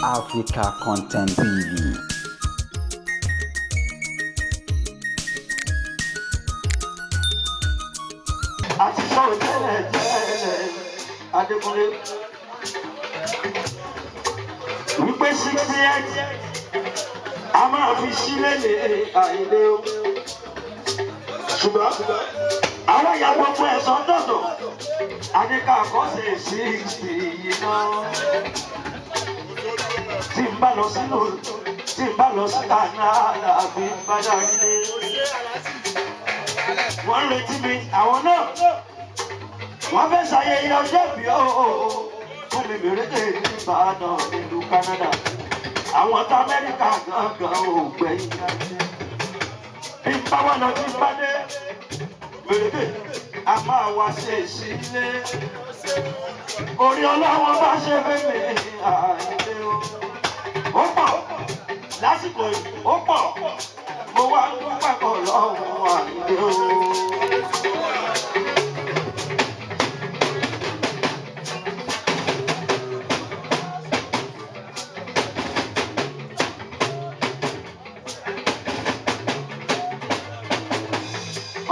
Africa Content TV. Àti sọ̀rọ̀ tẹ́lẹ̀ tẹ́lẹ̀, Adékúnlé, wípé 68 a máa fi sílẹ̀ ní àìlè o, ṣùgbọ́n àwọn ìyá gbogbo ẹ̀sán dọ̀dọ̀ adéka àkọsẹ̀ 60 yìí náà. Tí n bá lọ sínú, tí n bá lọ sí Canada àbí n bá darí dé, wọ́n ń retí mi. Àwọn náà wọ́n fẹ́ ṣayẹyẹ ọjọ́ ìbí ooo fún mi mèrèdè ní Ìbàdàn, nílùú Canada. Àwọn tá Amẹ́ríkà gangan ò gbẹ̀yìn. Bí n bá wà lọ, tí n bá dé mèrèdè, a máa wá ṣe sílé orí ọlọ́wọ́n bá ṣe fẹ́mi àìlè o. Ó pọ̀ lásìkò yìí, ó pọ̀. Mo wá ń dúpẹ́ kọ́ lọ́wọ́ àìlè o.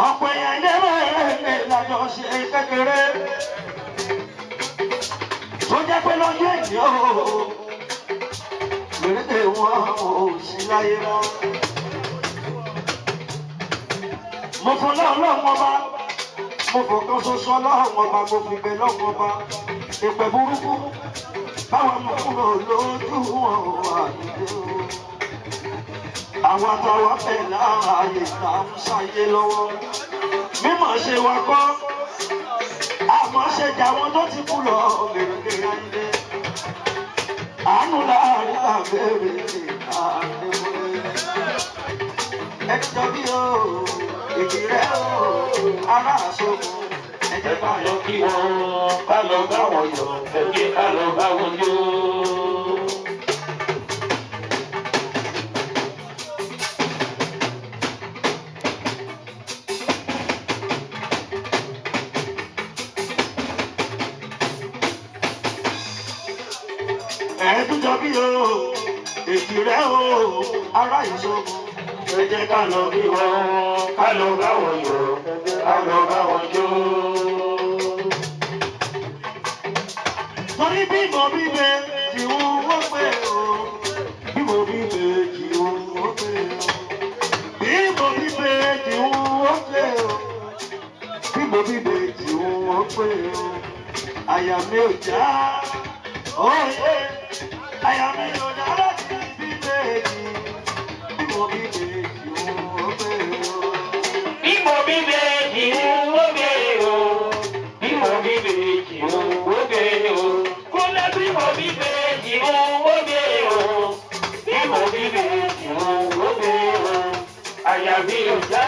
Ọ̀pọ̀ èèyàn ilé mẹ́rin lájọ ṣe kékeré tó jẹ́ pé lọ́jọ́ èdè o mèrèdè wọn ò sí láyé mọ́. Mo fọ lọ́wọ́ ọba, mo fọkàn ṣoṣo lọ́wọ́ ọba, mo fi bẹ lọ́wọ́ ọba ìpè burúkú báwa mo kúrò lójú wọn àdìdé o. Àwọn àtàwọn bẹ̀ láàyè là ń ṣàyè lọ́wọ́. Mímọ̀ ṣe wa kọ́, àmọ́ ṣe jà wọn tó ti kú lọ mèrèdè ayé. Àánú láàrin àbẹ̀rẹ̀ àdéhùn. Ẹni jọ bí o, èjì rẹ o, ará àsokùn, ẹ jẹ́ ká lọ kí wọn, ká lọ bá wọn yọ̀, ẹ jẹ́ ká lọ bá wọn jó. Ẹ̀ẹ́dújọ bí o, èjì rẹ o, ará ìṣògùn, ẹ jẹ́ ká lọ kí wọn, ká lọ bá wọn yọ̀, ká lọ bá wọn jó. Torí bí mo bí méjì ń wọ́n pé o, bí mo bí méjì ń wọ́n pé o, bí mo bí méjì ń wọ́n pé o, bí mo bí méjì ń wọ́n pé o, àyà mi ò já òye, àyà mi ò já láti bí méjì, bí mo bí méjì ń wọ́n pé o. Bí mo bí méjì ń wó gbé o, bí mo bí méjì ń wó gbé o, kúnlẹ̀ bí mo bí méjì ń wó gbé o, bí mo bí méjì ń wó gbé o, àyà mi ò já.